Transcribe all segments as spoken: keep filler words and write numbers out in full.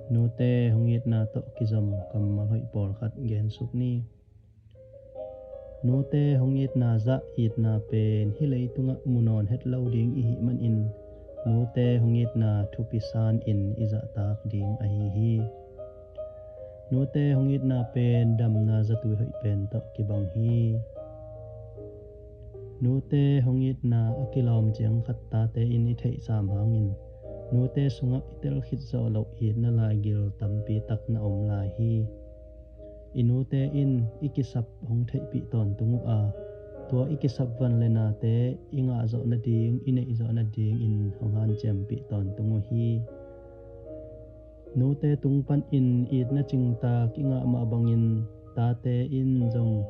Nute hong itna tawh kizom kammal hoih pawlkhat gensuk ni. Nute hong itna zah itna pen hih leitungah mu nawn het lo ding i hih manin, nute hong itna thupi sanin i zahtak ding ahi hi. Nute hong itna pen damna zatui hoih pen tawh kibang hi. Nute hong itna a kilawm ciang khat tate in i theihsam hangin, nute sungah i tel khit zawh loh itna laigil tampi tak na om lai hi. I nute in i kisap hong theihpih tawntung uh a, tua i kisap van le nate i ngah zawh nading, i neih zawh nadingin hong hanciampih tawntung uh hi. Nute tung panin itna cingtak i ngah mah bangin tate in zong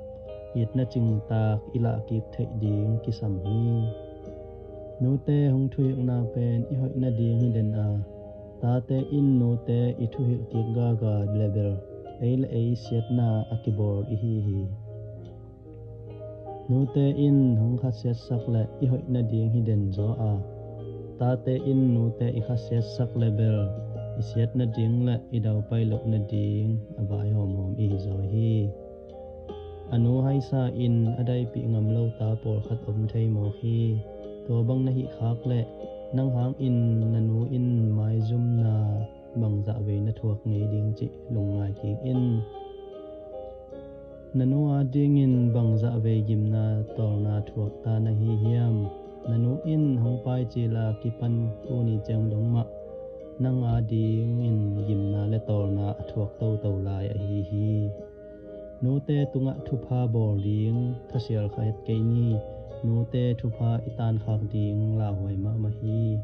itna cingtak i lahkik theih ding kisam hi. Nute hong thuhilhna pen i hoih nading hi den a, tate in nute i thuhilh kik gaga le bel ei le ei siatna a kibawl i hi hi. Nute in hong khasiatsak le i hoih nading hi den zaw a, tate in nute i khasiatsak le bel i siat nading le i daupai loh nading a vai hawmhawm i hi zaw hi. A nu haisa in a daipih ngam lo ta pawlkhat om thei mawk hi. Tua bang na hih khak le nang hangin na nu in maizumna bangzah vei na thuak ngei ding cih lungngai kik in. Na nu adingin bangzah vei gimna tawlna thuak ta na hi hiam? Na nu in hong paicil a kipan tuni ciang dong mah nang adingin gimna le tawlna a thuak toto lai ahi hi. Nute tungah thupha bawl ding thasial kha het kei ni. Nute thupha i tankhak ding lauhuai mahmah hi.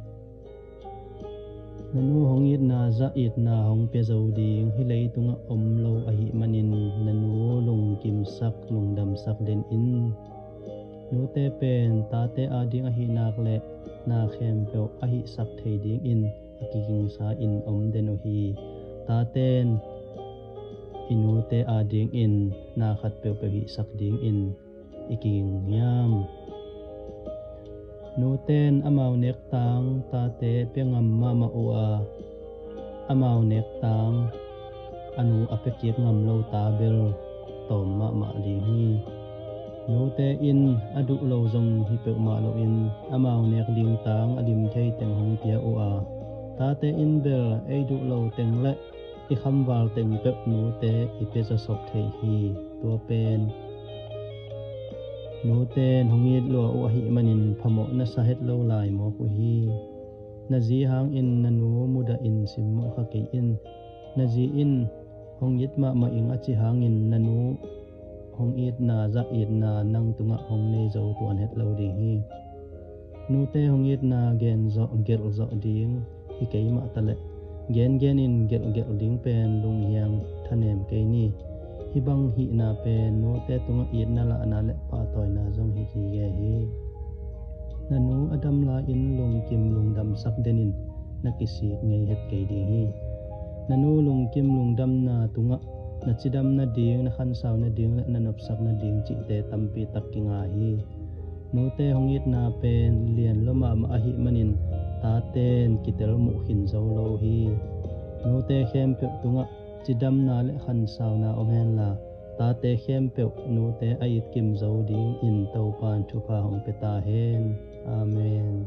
Na nu hong itna zah itna hong pia zo ding hih leitungah om lo ahih manin na nu lungkimsak lungdamsak den in. Nute pen tate ading ahih nak le na khempeuh a hihsak thei dingin a kigingsa in om den uh hi. Taten i nute adingin na khat peuhpeuh hihsak dingin i kiging hiam? Nuten amau nektang tate pia ngam mahmah uh a, amau nektang a nu a pia kik ngam lo ta bel tawm mahmah ding hi. Nute in a duh lo zong hi peuhmah loin amau nek ding tang a dim thei teng hong pia uh a, tate in bel ei duh lo teng le i khamval teng peuh nute i pia zawsop thei hi. Tua pen nuten hong it lua uh ahih manin phamawh na sa het lo lai mawk uh hi. Na zi hangin na nu mudahin simmawh kha kei in. Na zi in hong it mahmah ing a ci hangin na nu hong itna zah itna nang tungah hong nei zo tuan het lo ding hi. Nute hong itna gen zawh gelh zawh ding hi kei mah taleh gengen in gelhgelh ding pen lunghiang thanem kei ni. Hih bang hihna pen nute tungah itna lahna le pahtawina zong hi gige hi. Na nu a dam lai-in lungkim lungdamsak denin na kisik ngei het kei ding hi. Na nu lungkim lungdamna tungah na cidam nading, na khansau nading le na nopsak nading cihte tampi tak kinga hi. Nute hong itna pen lian lua mahmah ahih manin taten kitel muh khin zo lo hi. Nute khempeuh tungah cidamna le khansauna om henla, tate khempeuh nute a itkim zo dingin Topan thupha hong pia ta hen. Amen.